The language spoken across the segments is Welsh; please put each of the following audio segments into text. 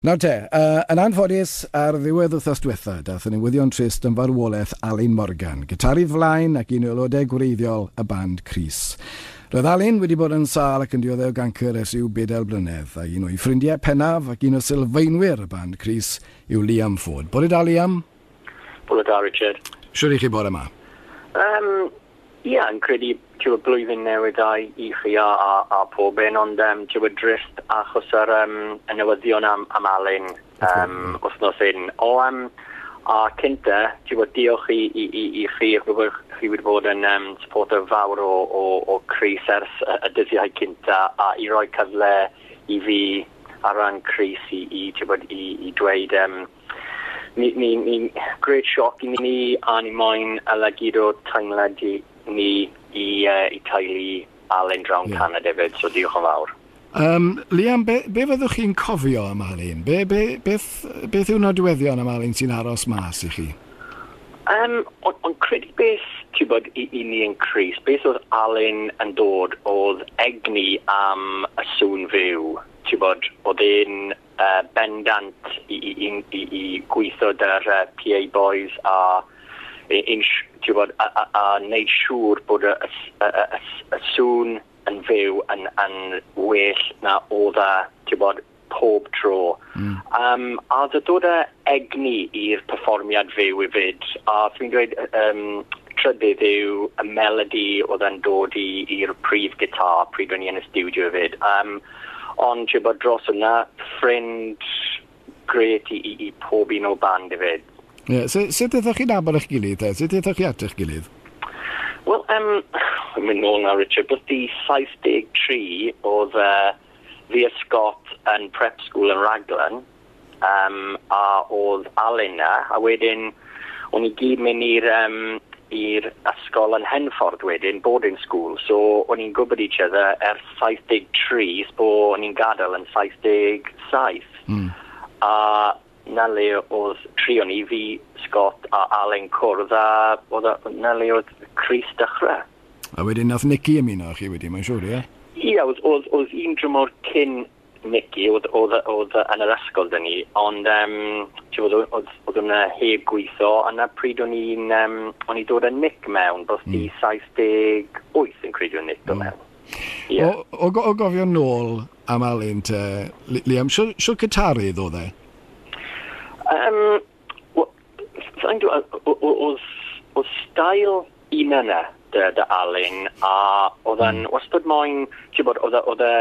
Nawr te, yn anffodus, ar ddiwedd wythnos diwetha, daeth y newyddion trist am farwolaeth Alun Morgan, gitarydd flaen ac un o aelodau gwreiddiol y band Crys. Roedd Alun wedi bod yn sâl ac yn dioddef o gancr ers rhyw bedair blynedd, a un o'i ffrindiau pennaf ac un o sylfaenwyr y band Crys yw Liam Ford. Bore da, Liam. Bore da, Richard. Shwd 'y chi bore 'ma? Ie, yn credu ti'n blwyddyn newydd da i chi a pob un, ond ti'n drist achos yr y newyddion am Alun wythnos hyn. O, a cynta, ti'n bod, diolch i chi, bod chi wedi bod yn supporter fawr o Crys ers y dyddiau cynta, a i roi cyfle i fi ar ran Crys i, ti'n bod, i dweud ni great shock i ni a ni moyn ala gyd o teimlad i ni i teulu Alun draw yn Canada hefyd, so diolch yn fawr. Liam, be fyddwch chi'n cofio am Alun? Beth yw nodweddion am Alun sy'n aros mas i chi? On credu beth, ti'n bod, i ni yn Crys, beth oedd Alun yn dod oedd egni am y sŵn fyw. Ti'n bod, oedd e'n bendant i gweithio 'da'r PA Boys a in, ti'n bod, a wneud siŵr bod y sŵn yn fyw yn well na oedd e, ti'n bod, pob tro. A oedd dod â egni i'r perfformiad fyw hefyd. A dwi'n dweud, trydydd yw y melody oedd yn dod i'r prif gitar pryd o'n i yn y studio hefyd. Ond ti'n bod, dros hwnna, ffrind gret i pob un o band hefyd. Yeah, sut ydych chi'n nabod eich gilydd, te? Sut ydych chi at eich gilydd? Wel, mynd nôl nawr, Richard, beth 73 oedd fi a Scott yn prep school yn Raglan, a oedd Alun na, a wedyn o'n i gyd mynd i'r ysgol yn Henffordd wedyn, boarding school, so o'n i'n gwybod each other ers 73, so o'n i'n gadael yn 77. A na le oedd tri o'n i, fi, Scott a Alun cwrdd, a oedd na le oedd Crys dechrau. A wedyn nath Nicky ymuno â chi wedyn, mae'n siŵr, ie? Ie, oedd un drymor cyn Nicky, oedd yn yr ysgol dyn ni, ond oedd hwnna heb gweithio, a na pryd o'n i'n o'n i dod â Nick mewn, bos di 78 yn credu o'n Nick dod mewn. Yeah. O gofio nôl am Alun te, Liam, siwr gitarydd oedd e? Oedd style un yna dy Alun, a oedd yn wastad moyn, ti'n bod, oedd e,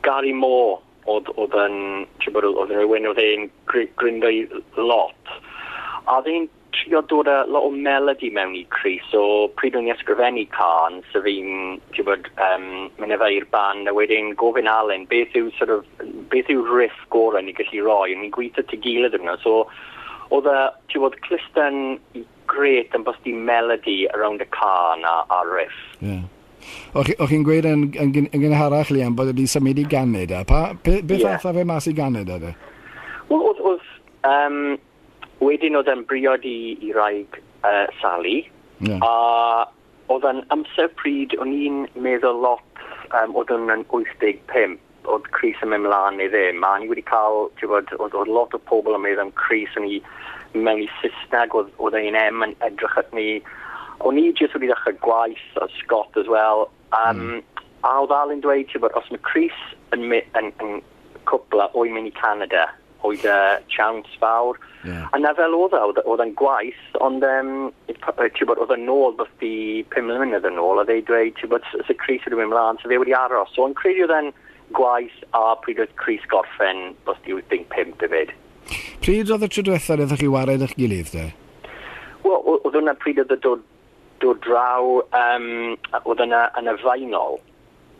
Gary Moore oedd yn, ti'n bod, oedd yn rhywun oedd e'n gryndo i lot. A oedd e'n trio dod â lot o melody mewn i Crys, so pryd o'n i ysgrifennu cân, so fi'n, ti'n bod, mynd â fe i'r band, a wedyn gofyn Alun, beth yw, sort of, beth yw riff gorau ni gallu roi, o'n i'n gweithio ty gilydd yna, so oedd e, ti'n bod, clusten i gret yn bosti melody around y cân a riff. Yeah. O'ch chi'n gweud yn gynharach, Liam, bod wedi symud i Ganada. Beth ath â fe mas i Ganada, de? Wel, oedd, wedyn oedd e'n briod i wraig Sally, a oedd e'n amser pryd o'n i'n meddwl lot, oedd o'n yn 85, oedd Crys yn mynd mlaen neu ddim, a ni wedi cael, ti'n bod, oedd lot o pobl yn meddwl am Crys, o'n i mewn i Saesneg, oedd ein M yn edrych at ni. O'n i jyst wedi dechrau gwaith, a Scott as well, a oedd Alun dweud, ti'n bod, os mae Crys yn cwpla o'i mynd i Canada, oedd y chance fawr. A na fel oedd e, oedd e'n gwaith, ond ti'n bod, oedd e'n nôl beth di 5 mlynedd yn ôl, a dweud, dweud, ti'n bod, y Crys wedi mynd mlaen, so fe wedi aros. So o'n credu oedd e'n gwaith a pryd oedd Crys gorffen beth di 85 hefyd. Pryd oedd y tro diwethaf ydych chi wared eich gilydd, de? Wel, oedd hwnna pryd oedd y dod draw, oedd yna yn y Faenol,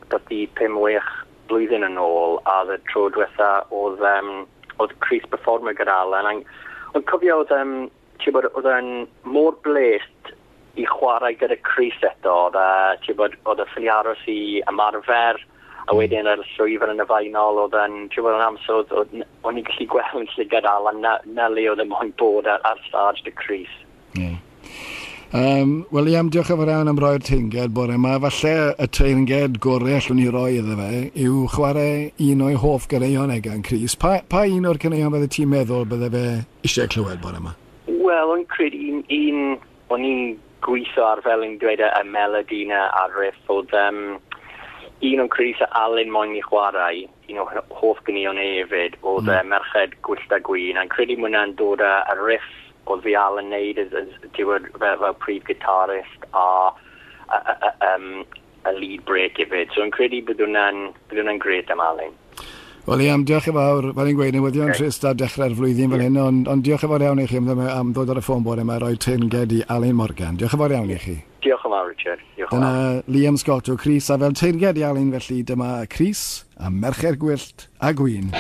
beth di 5-6 blwyddyn yn ôl, a oedd y tro diwetha oedd Crys performer gyda Alan. Ond cofio oedd, ti'n bod, oedd e'n mor blessed i chwarae gyda Crys eto, oedd e, ti'n bod, oedd e ffili aros i ymarfer, a wedyn ar y llwyfan yn y Faenol, oedd e'n, ti'n bod, yn amser, o'n i'n gallu gweld yn llygad Alan, na le oedd e moyn bod ar stage dy Crys. Yeah. Wel, Liam, diolch yn fawr iawn am roi'r teyrnged bore yma. Falle y teyrnged gorau allwn ni roi iddo fe yw chwarae un o'i hoff ganeuon e gan Crys. Pa un o'r caneuon fydde ti'n meddwl bydde fe eisiau clywed bore yma? Wel, o'n credu un o'n i'n gweithio ar fel yn dweud y melody na a'r riff, oedd un o'n credu sa Alun moyn i chwarae, un o hoff ganeuon e hefyd, oedd Merched Gwyllt a Gwin, a'n credu mae hwnna'n dod â riff oedd fi Al yn neud as, ti'n fel prif gitarist a a lead break hefyd. So yn credu bydd hwnna'n grêt am Alun. Wel, Liam, diolch yn fawr. Fel i'n gweud, newyddion trist ar dechrau'r flwyddyn fel hyn, ond diolch yn fawr iawn i chi am ddod ar y ffôn bore yma, roi teyrnged i Alun Morgan. Diolch yn fawr iawn i chi. Diolch yn fawr, Richard. Diolch yn fawr. Dyna Liam Scott o Crys, a fel teyrnged i Alun, felly dyma Crys a Merched Gwyllt a Gwin.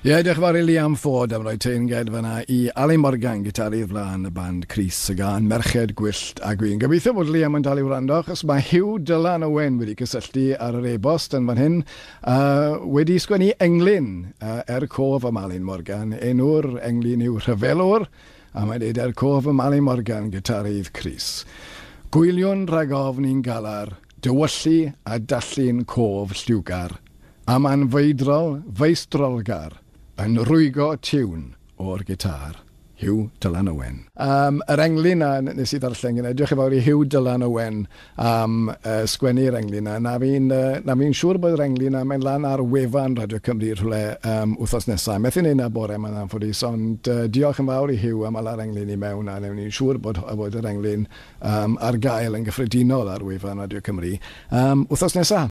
Ie, yeah, diolch yn fawr i Liam Ford am roi teyrnged fanna i Alun Morgan, gitarydd flaen y band Crys, y gân Merched Gwyllt a Gwin. Gobeithio bod Liam yn dal i wrando, achos mae Huw Dylan Owen wedi cysylltu ar yr e-bost yn fan hyn, wedi sgwennu englyn er cof am Alun Morgan. Enw'r englyn yw Rhyfelwr, a mae'n dweud er cof am Alun Morgan, gitarydd Crys. Gwyliwn rhag ofn i'n galar, dywyllu a dallu'n cof lliwgar, am anfeidrol, feistrolgar, yn rwygo tiwn o'r gitar. Huw Dylan Owen. Yr englyn na nes i ddarllen gyda, diolch yn fawr i Huw Dylan Owen am sgwennu'r englyn na. Na fi'n fi siŵr bod yr englyn na mae'n lan ar wefan Radio Cymru rhywle wythnos nesaf. Methu neud na bore yma'n anffodus, ond diolch yn fawr i Huw am ala'r englyn i mewn, a newn ni'n siŵr bod yr englyn ar gael yn gyffredinol ar wefan Radio Cymru wythnos nesaf.